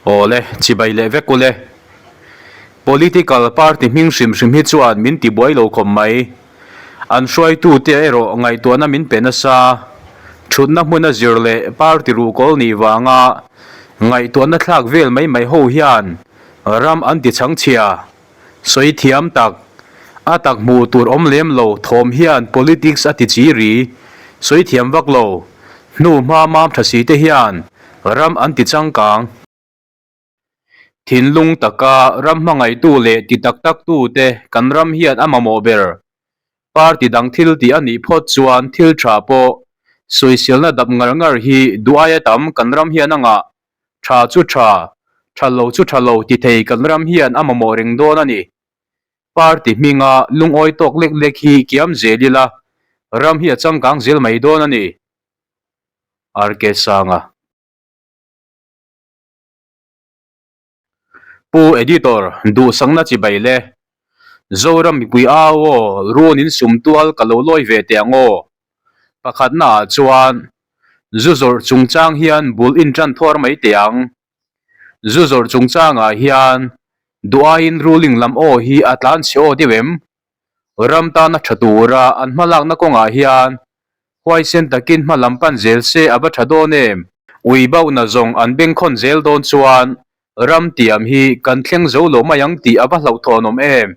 Awle, chibai leh vek ule. Political party hming hrim hrim hi chuan min tibuai lo khawp mai. An hruaitute erawh ngaihtuahna min pe nasa. Thutna hmuna zir leh party ruhkawl nih vanga ngaihtuahna thlak vel mai mai ho hian ram an ti chhangchhia. Sawi thiam tak, a tak hmuh tur awm lem lo thawm hian politics a ti chi ri. Sawi thiam vak lo, hnu hma mam tha si te hian ram an ti changkang. Thinlung taka ram hmangaihtu leh ti tak tak tu te kan ram hian a mamawh ber. Party dang thil tih a nih phawt chuan thil tha pawh sawiselna dap ngar ngar hi duh aia tam kan ram hian a ngah. Tha chu tha, tha lo chu tha lo ti thei kan ram hian a mamawh reng dawn a ni. Party hminga lungawi tawk lek lek hi kiam zel ila ram hi a changkang zel mai dawn a ni. RK Sanga. Pu Editor, duhsakna chi bai le. Zoram mipui au aw, run in sum tual ka lo lawi ve teh ang aw. Pakhatna ah chuan, zu zawrh chungchang hian bul in tan thuar mai teh ang. Zu zawrh chungchang ah hian duh aiin ruling lam aw hi a tlan chhe aw deuh em? Ram tana tha tura an hmalakna kawngah hian huaisen takin hma lam pan zel se a va tha dawn em? Ui bauhna zawng an bengkhawn zel dawn chuan ram tiam hi kan thleng zo lo mai ang tih a va hlauhthawn awm em?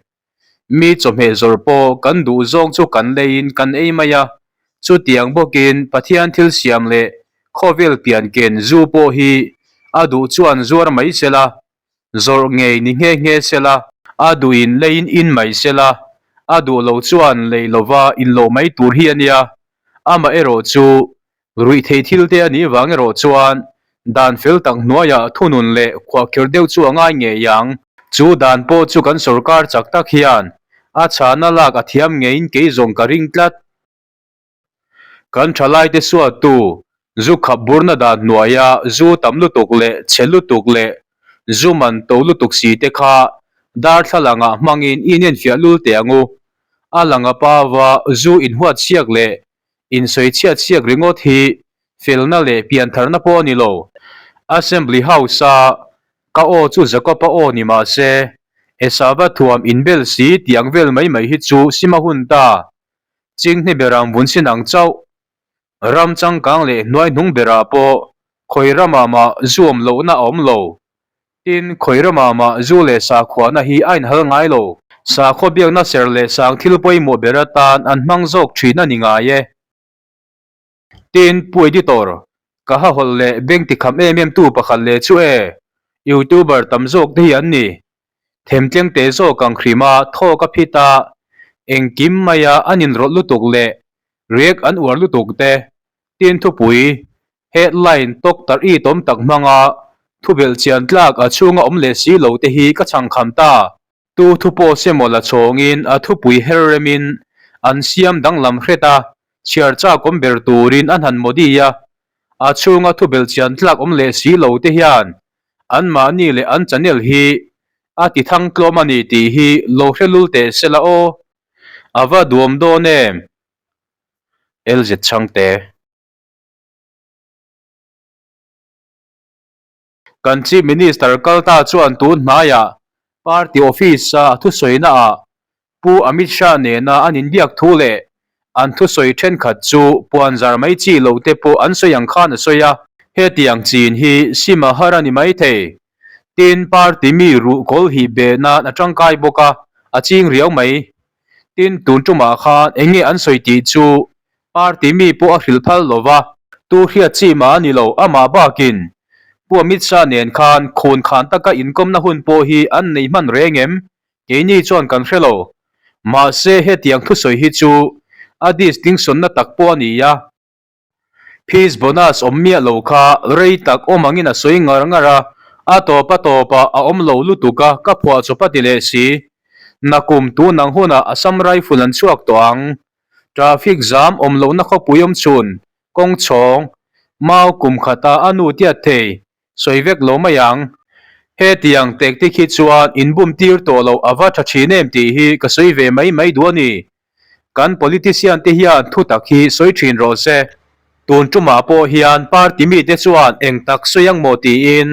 Mi chawhmeh zawrh pawh kan duh zawng chu kan leiin kan ei mai a, chutiang bawkin Pathian thil siam leh khawvel pian ken zu pawh hi a duh chuan zuar mai sela Zawrh ngei ni nghe nghe sela, a duhin leiin in mai sela, a duh lo chuan lei lova in loh mai tur hi a nia. Amaherawh chu, ruihtheih thil te a nih vang erawh chuan dan fel tak hnuaiah thunun leh khuahkhirh deuh chu a ngai ngei ang. Chu dan pawh chu kan sorkar chak tak hian a chhahna lak a thiam ngeiin kei zawng ka ring tlat. Kan thalaite suattu zu khap burna dan hnuaia zu tam lutuk leh chhe lutuk leh zu man to lutuk si te kha darthlalangah hmangin inenfiah lul teh ang u. A lang a pava zu inhuat chhiak leh insawi chhiat chhiak ringawt hi felna leh piantharna pawh a ni lo. Assembly House-a ka aw chu Jacob-a aw ni mah se, Esava thuam inbel si tih ang vel mai mai hi chu sim a hun ta. Chinghne berang vun sin ang chauh, ram changkang leh hnuai hnung berah pawh khawi ramah mah zu awm lohna a awm lo. Tin, khawi ramah mah zu leh sakhuana hi a inhal ngai lo. Sakhaw biakna ser leh sang thil pawimawh ber atan an hmang zawk thin a ni ngai e. Tin, Pu Editor, ka ha hawlh leh beng tikham em em tu pakhat leh chu e, YouTuber tam zawk te hi an ni. Themtleng te zawk ang hrima thawk a phit a, engkim maia an inrawlh lutuk leh riak an uar lutuk te, tin thupui, headline, tawk tarh i tawm tak hmanga thubelh chian tlak a chhunga awm leh si lo te hi ka chhangkham ta. Tu thu pawh se maw la chhawngin a thupui her remin an siam danglam hret a, chhiar chak awm ber turin an han mawdi a, a chhunga thubelh chian tlak awm leh si lo te hian Anmahni leh an channel hi a ti thang tlawm a ni tih hi lo hre lul teh se la aw. A va duam dawn em? LZ Chhangte. Kan Chief Minister kal ta chuan tun hnaiah Party Office-a a thusawina ah Pu Amit Shah nena an inbiak thu leh an thusawi thenkhat chu puanzar mai chi lo te pawh an sawi ang khan a sawi a. Hetiang chin hi sim a har a ni mai thei. Tin, party mi ruh kawl hi beh nan a tangkai bawk a, a ching riau mai. Tin, tun tumah khan eng nge an sawi tih chu party mi pawh a hrilh phal lo va. Tu hriat chi mah a ni lo, amah bakin Pu Amit Shah nen khan khun khan taka inkawmna hun pawh hi an nei hman reng em? Keini chuan kan hre lo. Mahse hetiang thusawi hi chu a distinction-na tak pawh a ni a. Fees bonus awm miah lo kha rei tak awm angin a sawi ngar ngar a, a tawp a tawpah a awm lo lutuk a, ka phuah chawp a ti leh si. Nakum tun ang hunah Assam Rifle an chhuak tawh ang. Traffic zam awm lohna khawpui awm chhun, kawng chhawng, mau kum khata a nu tiat thei, Sawi vek lo mai ang. Hetiang tactic hi chuan inbum tir tawh loh a va tha thin em tih hi ka sawi ve mai mai duh a ni. Kan politician te hian thu tak hi sawi thin rawh se. Tun tumah pawh hian party mite chuan eng tak sawi ang maw tiin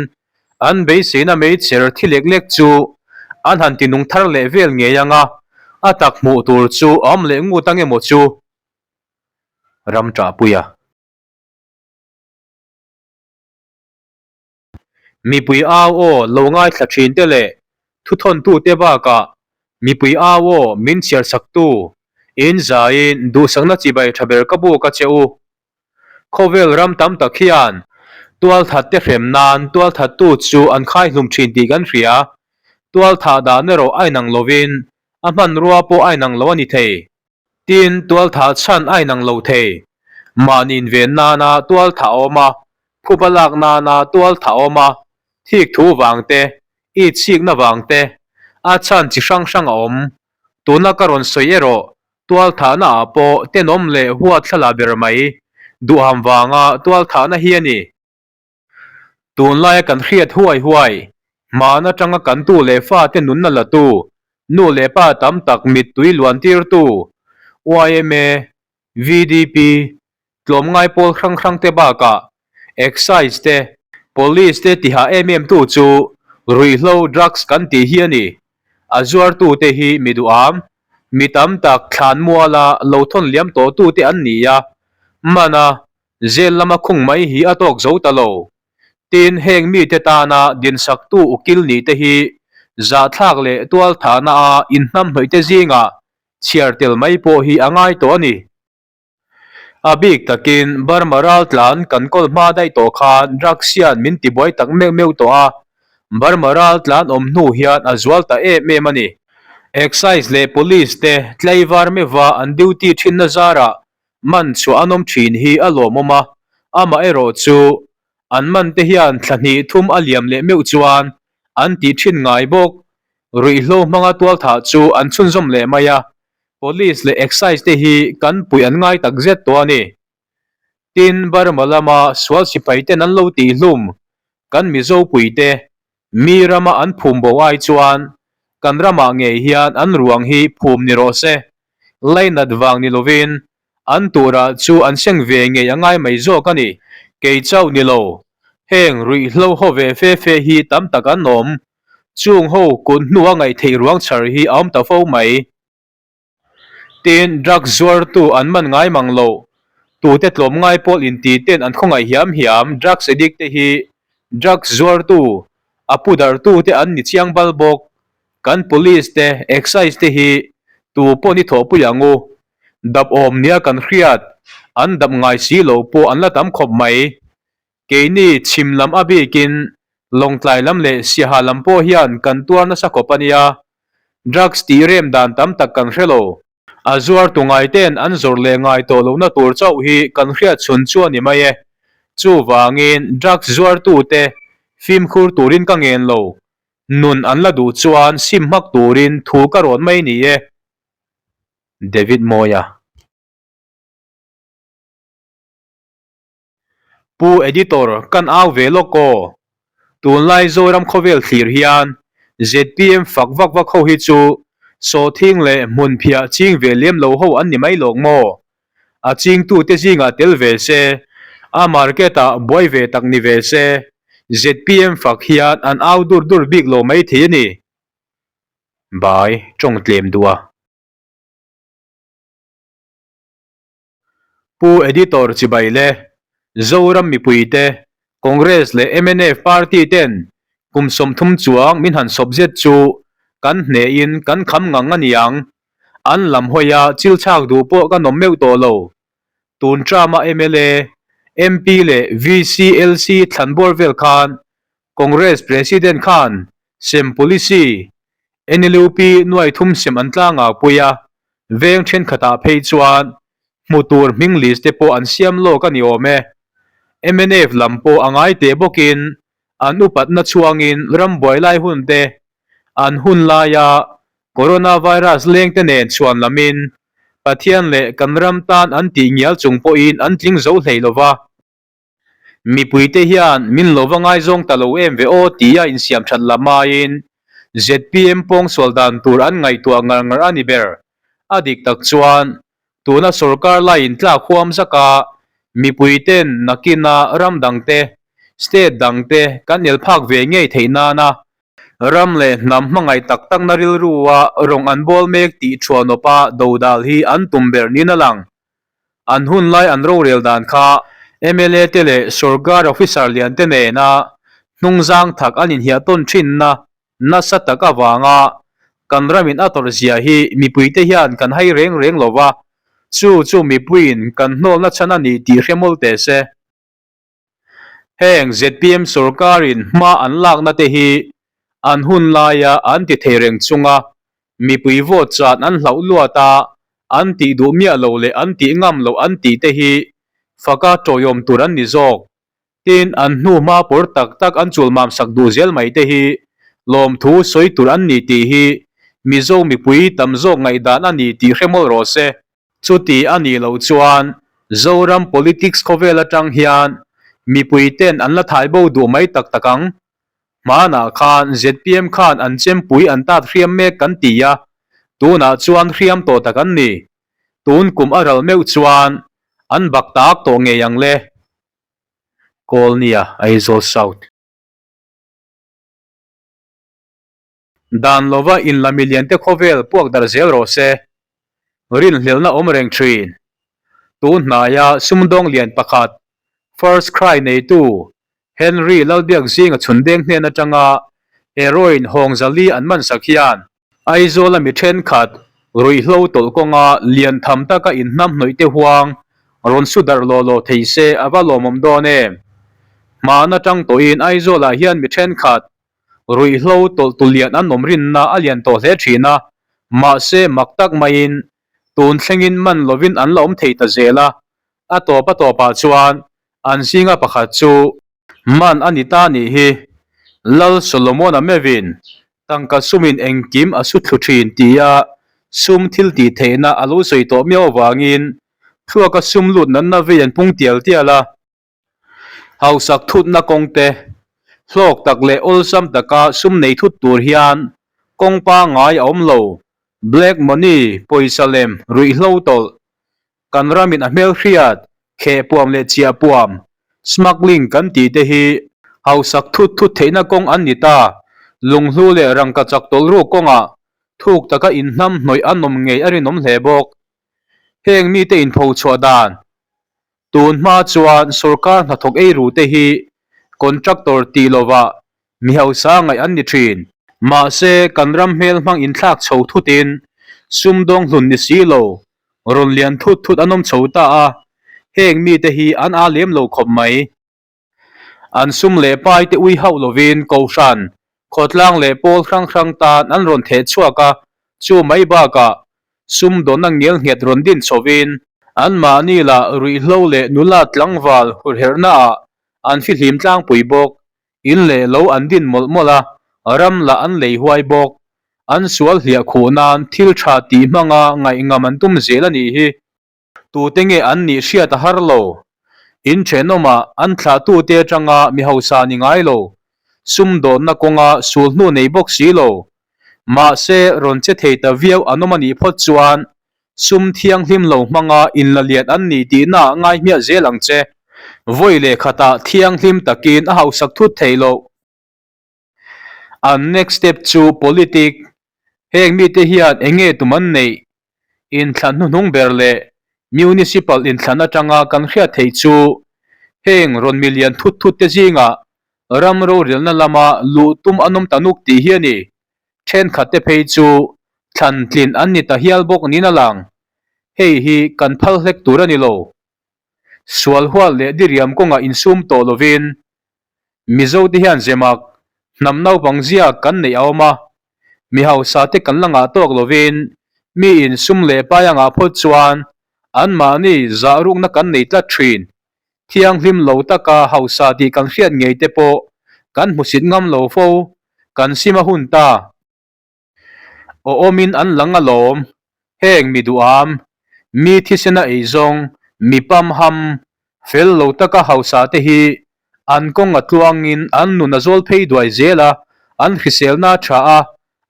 An beiseina meichher thi lek lek chu an han ti nung thar leh vel ngei ang a, a tak hmuh tur chu a awm leh ngut ang emaw chu? Ram ṭahpuia. Mipui au aw lo ngaithla ṭhin te leh thuthawntute bakah mipui au aw min chhiarsaktu in zaiin duhsakna chibai ṭha ber ka buk a che u. Khawvel ram tam tak hian tualthatte hrem nan tualthattu chu an khaihlum ṭhin tih kan hria. Tualthah dan erawh a inang lovin a hmanrua pawh a inang lo a ni thei. Tin, tualthah chhan a inang lo thei. Mahni inven nana tualthah a awm a, phuba lak nana tualthah a awm a, thik thu vang te, itsikna vang te, a chhan chi hrang hrang a awm. Tuna ka rawn sawi erawh tualthahna ah pawh tenawm leh huathlala ber mai, duham vanga tualthahna hi a ni. Tunlaia kan hriat huai huai, hman atanga kan tu leh fate nunna latu, nu leh pa tam tak mittui luantirtu, yma, VDP, tlawmngai pawl hrang hrang te bakah Excise te, Police te tiha em em tu chu ruihhlo drugs kan tih hi a ni. A zuartu te hi mi duham, mi tam tak thlan muala lo thawn liam tawh tu te an ni a, mana Zel lama khung mai hi a tawk zo ta lo. Tin, heng mite tana dinsaktu ukil nih te hi zahthlak leh tualthahna a inhnamhnawih te zingah chhiar tel mai pawh hi a ngai tawh a ni. A bik takin Burma raltlan kan kawl hma daih tawh khan drugs hian min tibuai tak meuh meuh tawh a, Burma raltlan awm hnu hian a zual ta em em a ni. Excise leh Police te tlaivar meuha an duty thinna zarah Man chhuah an awm thin hi a lawmawm a, amaherawh chu an man te hian thla hnih thum a liam leh meuh chuan an tih thin ngai bawk. Ruihhlo hmanga tualthah chu an chhunzawm leh mai a, Police leh Excise te hi kan puih an ngai tak zet tawh a ni. Tin, Burma lama sual sipai ten an lo tihhlum kan Mizo puite Mi rama an phum bo ai chuan kan ramah ngei hian an ruang hi phum ni rawh se. Lainat vang ni lovin an turah chu an seng ve ngei a ngai mai zawk a ni. Kei chauh ni lo, heng ruihhlo haw ve fe fe hi tam tak an awm. Chung ho kut hnua ngaihtheih ruang chhar hi a awm ta fo mai. Tin, drugs zuartu an man ngai mang lo. Tute tlawmngai pawl inti ten an khawngaih hiam hiam drugs addict te hi drugs zuartu, a pu darhtu te an ni chiang bal bawk. Kan police te, excise te hi tu pawh ni thawhpui ang u. Dap awm nia kan hriat, an dap ngai si lo pawh an la tam khawp mai. Keini chhim lam a bikin Lawngtlai lam leh Siaha lam pawh hian kan tuar nasa khawp a nia. Drugs tih rem dan tam tak kan hre lo. A zuartu ngaite'n an zawrh leh ngai tawh lohna tur chauh hi kan hriat chhun chu a ni mai e. Chuvangin drugs zuartute fimkhur turin ka ngen lo. Nun an la duh chuan sim hmak turin thu ka rawn mai ni e. David Mawia. Pu Editor, kan au ve lawk aw. Tunlai Zoram khawvel thlir hian zpm fak vak vak ho hi chu sawhthing leh hmunphiah ching ve lem lo ho an ni mai lawk maw? A chingtute zingah tel ve se, a market ah buai ve tak ni ve se, zpm fak hian an au dur dur bik lo mai thei a ni. Bai, tawng tlem duh a. Pu Editor Chibai le Zoram mipuite, Congress leh mnf party ten kum 30 chuang min han sawp zet chu kan hnehin kan kham ngang a niang. An lam hawia chil chhak duh pawh kan awm meuh tawh lo. Tun term a mla, MP leh VCLC thlan bawr vel khan Congress President khan sem policy NLUP nuai thum sem an tlangau pui a, veng thenkhatah phei chuan hmu tur hming list te pawh an siam lawk a ni awm e. Mnf lam pawh a ngai teh bawkin an upatna chhuangin rambuai lai hun te, an hun laia coronavirus leng te nen chhuan lamin Pathian leh kan ram tan an tih ngial chung pawhin an tling zo hlei lo va. Mipuite hian min lo va ngaizawng ta lo em ve aw tia insiam that lam aiin zpm pawngsual dan tur an ngaihtuah ngar ngar a ni ber. A dik tak chuan tuna sorkar laiin tlak huam zaka mipuiten nakina ram dangte State dangte kan el phak ve ngei theih nana ram leh hnam hmangaih tak takna rilrua rawng an bawl mek tih thuanawpa dodal hi an tum ber niin a lang. An hunlai an rorel dan kha mla te leh sorkar officer lian te nena hnungzang thak an inhiah tawn thinna nasa tak avanga kan ramin a tawrh zia hi mipuite hian kan hai reng reng lo va, chu chu mipuiin kan hnawlna chhan a ni tih hre mawlh teh se. Heng zpm sorkarin hma an lakna te hi an hun laia an ti thei reng chunga mipui vote chan an hlauh luat a, an tih duh miah lo leh an tih ngam loh an tih te hi faka tawiawm tur an ni zawk. Tin, an hnu hma pawr tak tak an chulmam sak duh zel mai te hi lawmthu sawi tur an ni tih hi Mizo mipui tam zawk ngaihdan a ni tih hre mawlh rawh se. Chuti a nih loh chuan Zoram politics khawvel atang hian mipui ten an la thai bo duh mai tak tak ang. Hmanah khan zpm khan an chempui an tat hriam mek kan ti a, tunah chuan hriam tawh tak an ni. Tun kum a ral meuh chuan an bak tak tawh ngei ang le. Kawlnia, Aizawl South. Dan lova inla miliante khawvel puak darh zel rawh se. Rinhlelhna awm reng thin. Tun hnaia sumdawng lian pakhat, First Cry neitu Henry Lalbiak zinga chhundeng hnen atanga heroin Hawngzali an mansak hian Aizawla mi thenkhat ruihhlo tawlh kawnga lian tham taka inhnamhnawih te huang rawn su darh law law thei se a va lawmawm dawn em? Hman atang tawhin Aizawlah hian mi thenkhat ruihhlo tawlh tu lian an awm rinna a lian tawh hle thin a, mahse mak tak maiin tun thlengin man lovin an la awm thei ta zel a, a tawp a tawpah chuan an zinga pakhat chu man a ni ta nih hi. Lal Solomon-a meuhin tangka sumin engkim a su thlu thin tia sum thil tih theihna a lo sawi tawh miau avangin thluaka sum lut natna vei an pung tial tial a. Hausak thutna kawng te, hlawk tak leh awlsam taka sum nei thut tur hian kawng pangngai a awm lo. Black money, pawisa lem, ruihhlo tawlh, kan ramin a hmelhriat, khehpuam leh chiahpuam, smuggling kan tih te hi hausak thut thut theihna kawng an ni ta. Lunghlu leh rangkachak tawlh ruk kawngah thuk taka inhnamhnawih an awm ngei a rinawm hle bawk. Heng mite inphochhuah dan Tun hma chuan sorkar hnathawk eiru te hi contractor tih lovah mi hausa ngaih an ni thin. Mahse, kan ram hmel hmang inthlak chho thutin sumdawng hlun ni si lo, rawn lian thut thut an awm chho ta a, heng mite hi an aa lem lo khawp mai. An sum leh pai te ui hauh lovin Kohhran, khawtlang leh pawl hrang hrang tan an rawn theh chhuak a, chu mai bakah sum dawnna ngel nghet rawn din chhovin anmahni lah ruihhlo leh nula tlangval hurherhnaah an fihlim tlangpui bawk. In leh lo an din mawlh mawlh a, ram lah an lei huai bawk. An sual hliah khuh nan thil tha tih hmanga ngaihngam an tum zel a nih hi. Tute nge an nih hriat a har lo. In thenawmah an thlahtute atanga mi hausa ni ngai lo, sumdawnna kawnga sulhnu nei bawk si lo. Mahse, rawn che thei ta viau an awm a nih phawt chuan sum thianghlim lo hmanga inla lian an nih tihna ah ngai hmiah zel ang che. Vawi leh khatah thianghlim takin a hausak thut theih loh. An next step chu politic. Heng mite hian eng nge tum an neih? Inthlan hnuhnung ber leh municipal inthlan atanga kan hriat theih chu heng rawn milian thut thut te zingah ram rorelna lama luh tum an awm ta nuk tih hi a ni. Thenkhat te phei chu thlan tlin an ni ta hial bawk niin a lang. Hei hi kan phal hlek tur a ni lo. Sual hual leh diriam kawngah insum tawh lovin Mizote hian zemak, hnam naupang zia kan neih a awm a, mi hausa te kan la ngah tawk lovin miin sum leh pai a ngah phawt chuan anmahni zah rukna kan nei tlat thin. Thianghlim lo taka hausa tih kan hriat ngei te pawh kan hmusit ngam lo fo, kan sim a hun ta. Awawmin an lang alawm, heng mi duham, mi thisena eizawng, mi pamham, fel lo taka hausa te hi an kawng a tluangin an nun a zawl phei duai zel a, an hriselna a tha a,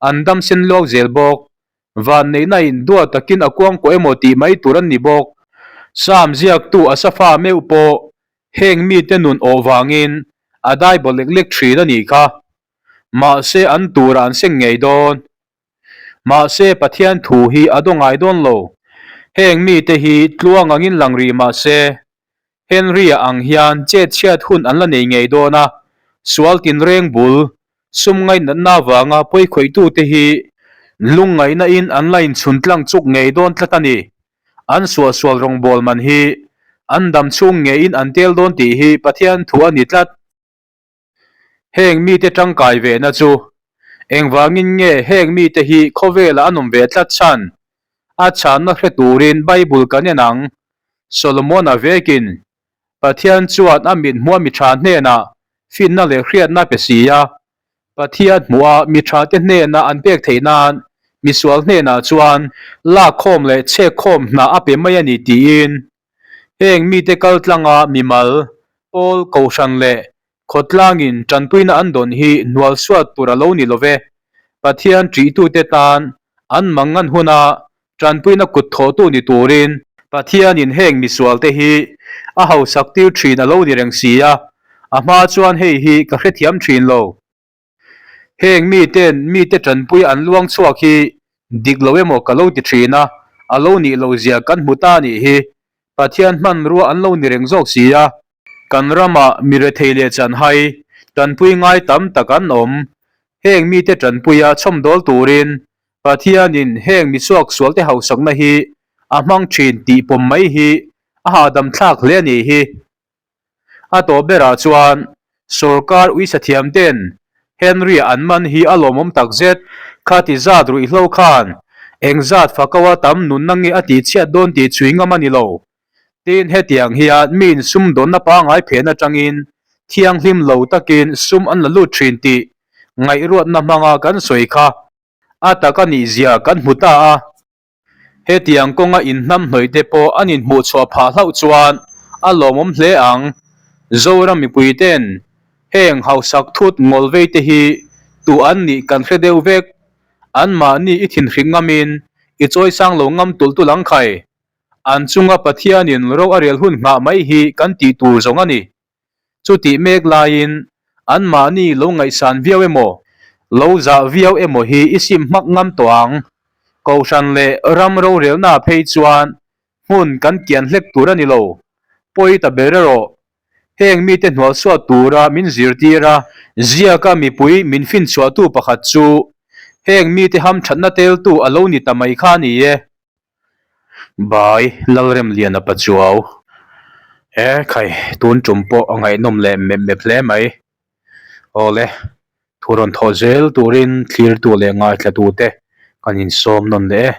an dam sen luak zel bawk. Vanneihna in duat takin a kuangkuah emaw tih mai tur an ni bawk. Sam ziaktu Asafa meuh pawh heng mite nun awh vangin. a dai baw lek lek thin a nih kha. Mahse an turah an seng ngei dawn. Mahse Pathian thu hi a daw ngai dawn lo. Heng mite hi tluang angin lang rih mahse Henry-a ang hian chet chhiat hun an la nei ngei dawn a, sual tinreng bul, sum ngainatna avanga pawikhawih-tute hi lungngaihna-in an la inchhun tlang chuk ngei dawn tlat a ni. An suahsual rawngbâwl man hi an dam chhung ngeiin an tel dawn tih hi Pathian thu a ni tlat. Heng mite tangkai vehna chu engvangin nge heng mite hi khawvelah an awm ve tlat chhan? A chhanna hre turin Bible kan en ang. Solomon-a vekin Pathian chuan a mit hmua mi tha hnenah finna leh hriatna pe si a. Pathian hmuha mi thate hnena an pek theih nan misual hnenah chuan lakkhawm leh chhekkhawm hna a pe mai a ni tiin Heng mite kal tlanga mimal, pawl, kohhran leh khawtlangin tanpuina an dawn hi hnual suat tur a lo ni lo ve. Pathian ṭihtute tan an mangan huna tanpuina kut thawhtu ni turin Pathianin heng misualte hi a hausak tir ṭhin a lo ni reng si a, a hma chuan hei hi ka hrethiam ṭhin lo. Heng miten mite tanpui an luang chhuak hi dik lo emaw ka lo ti thin a, a lo nih loh zia kan hmu ta nih hi. Pathian hmanrua an lo ni reng zawk si a. Kan ramah mi rethei leh chanhai tanpui ngai tam tak an awm. Heng mite tanpuia chhawmdawl turin Pathianin heng mi suaksualte hausakna hi a hmang thin tih pawm mai hi a hahdam thlak hle a nih hi. A tawp berah chuan sawrkar uisathiam ten Henry-a an man hi a lawmawm tak zet. Khati zat ruihhlo khan eng zat fakaua tam nunna nge a tihchhiat dawn tih chhui ngam a ni lo. Tin, hetiang hian miin sumdawnna pangngai phen atangin thianghlim lo takin sum an la lut thin tih ngaihruatna hmanga kan sawi kha a tak a nihzia kan hmu ta a. Hetiang kawnga inhnamhnawih te pawh an inhmuh chhuah phah hlauh chuan a lawmawm hle ang. Zoram mipui ten heng hausak thut ngawl vei te hi tu an nih kan hre deuh vek. Anmahni i thinhrik ngamin i chawisang lo ngam tulh tulh ang khai. An chunga Pathianin ro a rel hun nghah mai hi kan tih tur zawng a ni. Chutih mek laiin anmahni lo ngaihsan viau emaw, lo zah viau emaw hi i sim hmak ngam tawh ang. Kohhran leh ram rorelna phei chuan hmun kan kian hlek tur a ni lo. Pawi ta ber erawh, heng mite hnualsuat tura min zirtir a, ziaka mipui min finchhuahtu pakhat chu heng mite hamthatna teltu a lo ni ta mai kha a ni e. Bai Lalremliana Pachuau E khai tun tum pawh a ngaihnawm leh mep mep hle mai. Awle thu rawn thawh zel turin thlirtu leh ngaithlatute kan insawm nawn leh e.